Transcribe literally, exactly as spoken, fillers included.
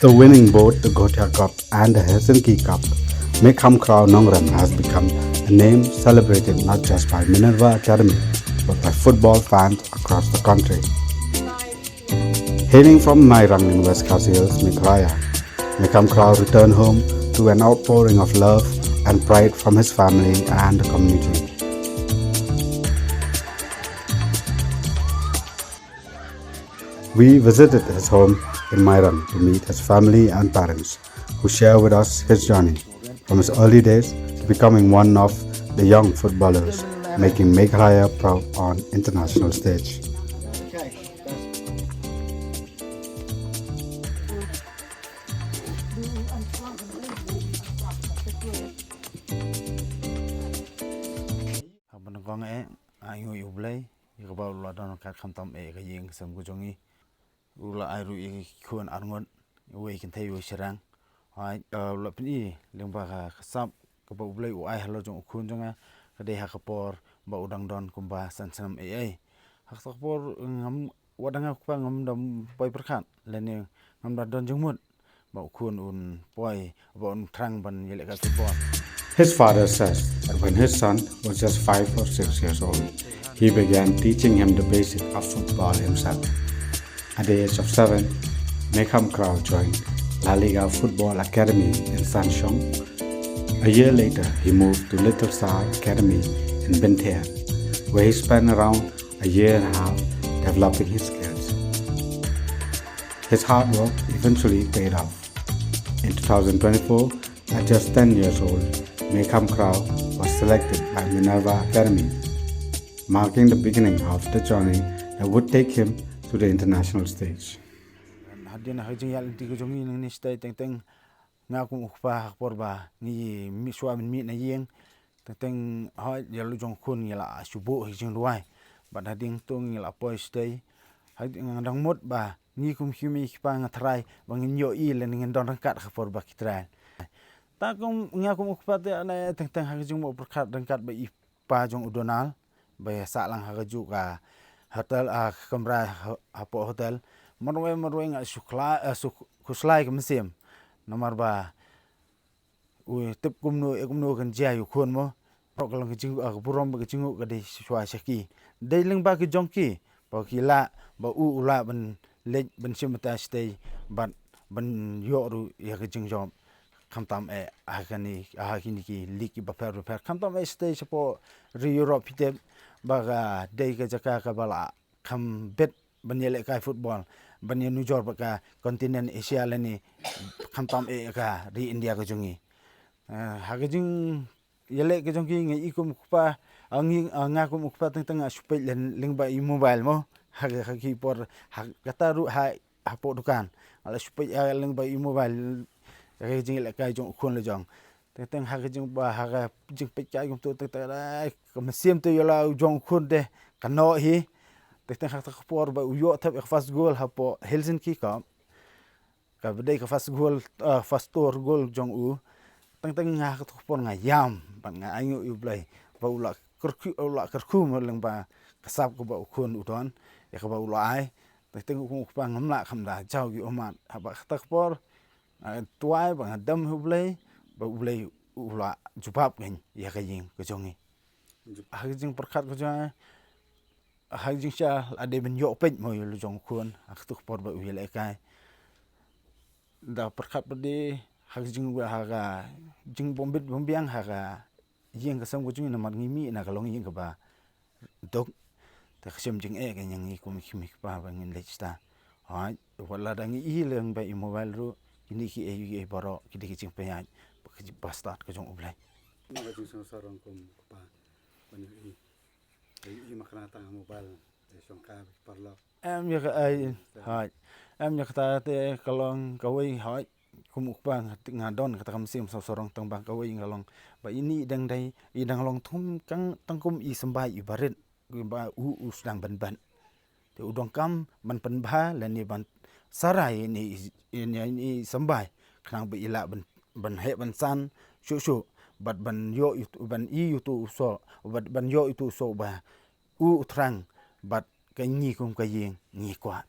After winning both the Gothia Cup and the Helsinki Cup, Mekham Khrao Nongrem has become a name celebrated not just by Minerva Academy, but by football fans across the country. Hailing from Mairang in West Khasi Hills, Meghalaya, Mekham Khrao returned home to an outpouring of love and pride from his family and the community. We visited his home in Mairang to meet his family and parents, who share with us his journey from his early days to becoming one of the young footballers making Meghalaya proud on international stage. Haba nyngkong eh, ai nguh ïa U Blei ïa kaba u la don ryngkat khamtam eh ka ïing ka sem ka jong ngi. U la ai ruh ïa ki khun arngut, uwei kynthei uwei shynrang. Hooid, eh, u la pyni lyngba ka, ka sap kaba U Blei u ai halor jong u khun jong nga, ka dei ha ka por ba u dang don kumba san snem eh eh. Ha kata ka por ngam, wat dang nga u kpa ngam da poi pyrkhat lane ngam da don jingmut ba u khun un poi, ba un thrang ban ïalehkai football. His father says that when his son was just five or six years old, he began teaching him the basic of football himself. At the age of seven, Mekham Khrao joined La Liga Football Academy in Sanshong. A year later, he moved to Little Sar Academy in Bynthar, where he spent around a year and a half developing his skills. His hard work eventually paid off. In two thousand twenty-four, at just ten years old, Mekham Khrao was selected by Minerva Academy, marking the beginning of the journey that would take him to the international stage. Hadien ha ka jingïaid lynti ka jong ngi nangne shatei, teng teng nga kum u kpa ha ka por ba ngi mih shuwa ban mih na ïing, teng teng hooid ïa la u jong u khun ngi la shu buh ha ka jingduwai. Bad hadien to ngi la poi shatei. Hadien nga dang mut ba ngi kum ki kmie ki kpa nga tharai ba ngin ïohi lane ngin don ryngkat ha ka por ba ki trai. Ta kum nga kum u kpa te, ane teng teng ha ka jingmut pyrkhat ryngkat bad i pa jong u Donald ba ïa sah lang ha kajuh ka hotel, ah, ka kamra ha, hapoh hotel. Marwei marwei nga shu khlai, ah, shu khuslai ka mynsiem. Namar ba u tip kumno, eh, kumno kan jia ïa u khun mo. Ka long ka jing, ah, ka burom bad ka jingnguh ka dei shuwa sha ki. Dei lyngba ki jong ki ba ki lah, ba u u lah ban leit ban shim bynta shatei bad ban ïoh ruh ïa ka jingjop. Khamtam eh ha kane, ha kine ki league kiba pher bapher. Khamtam eh shatei shapoh ri Europe, phi tip ba ka dei ka jaka kaba la kham bit ban ïalehkai football, ban ïanujor bad ka continent Asia lane khamtam eh ka ri India ka jong ngi. Eh, ha ka jing ïaleh ka jong ki, nga i kum u kpa, ah, ngi, ah, nga kum u kpa teng teng nga shu peit lyngba i mobile mo. Ha ka, ha ki por, ha kata ruh ha, hapoh dukan nga la shu peit, ah, lyngba i mobile. Ha ka jingïalehkai jong u khun la jong. Teng teng ha ka jingba, ha ka jingpeit kai kumto teng teng, ai, ka mynsiem te ïa la u jong u khun te ka noh hi. Teng teng ha kata ka por ba u ïoh thep ïa ka first goal hapoh Helsinki Cup. Kaba dei ka first goal, ah, first score goal jong u. Teng teng nga ha kata ka por nga ïam bad nga ainguh ïa u Blei ba u la kyrkhu, u la kyrkhu mo lyngba ka sap kaba u khun u don, ïa kaba u la ai. Teng teng u kpa ngam lah kham da jaw ïa u mat. Haba kata ka por, ah, tuwai ba nga dem ha u Blei, ba u Blei u la jubab ngi ïa ka ïing ka jong ngi. Ha ka jingpyrkhat ka jong nga, ha ka jingshisha la dei ban ïoh peit mo ïa la u jong u khun ha kata ka por ba u ïalehkai. Da pyrkhat pat de ha ka jing, ha ka jingbym bit bym biang ha ka ïing ka sem ka jong ngi, namar ngi mih na ka longïing kaba duk. Te ka shem jingeh ka ïa ngi kum ki kmie ki kpa ba ngin leit shata. Hooid, wat la dang i lyngba i mobile ruh, kine kiei kiei baroh ki dei ki jingpynïaid ba ka jing, ba stad ka jong u Blei. Na ka jingsngewsarong kum kpa ban ïohi. Ïohi ma kane tang ha mobile, te shongkha bad ki paralok. Em ïa ka, ai, hooid. Em ïa kata te ka long kawei, hooid. Kum u kpa nga, nga don kata ka mynsiem sngewsarong tang ba kawei nga long ba ine i dang dei, i dang long tang kum, tang kum i symbai iba rit, ba u, u sdang ban bat. Te u donkam ban pynbha lane ban sarai ine i, ine i symbai khnang ba i lah ban, ban heh ban san shuh shuh bad ban ïoh ïa uto, ban i ïa uto u soh, bad ban ïoh ïa uto u soh ba u, u thrang bad ka ngi kum ka ïing ngi kwah.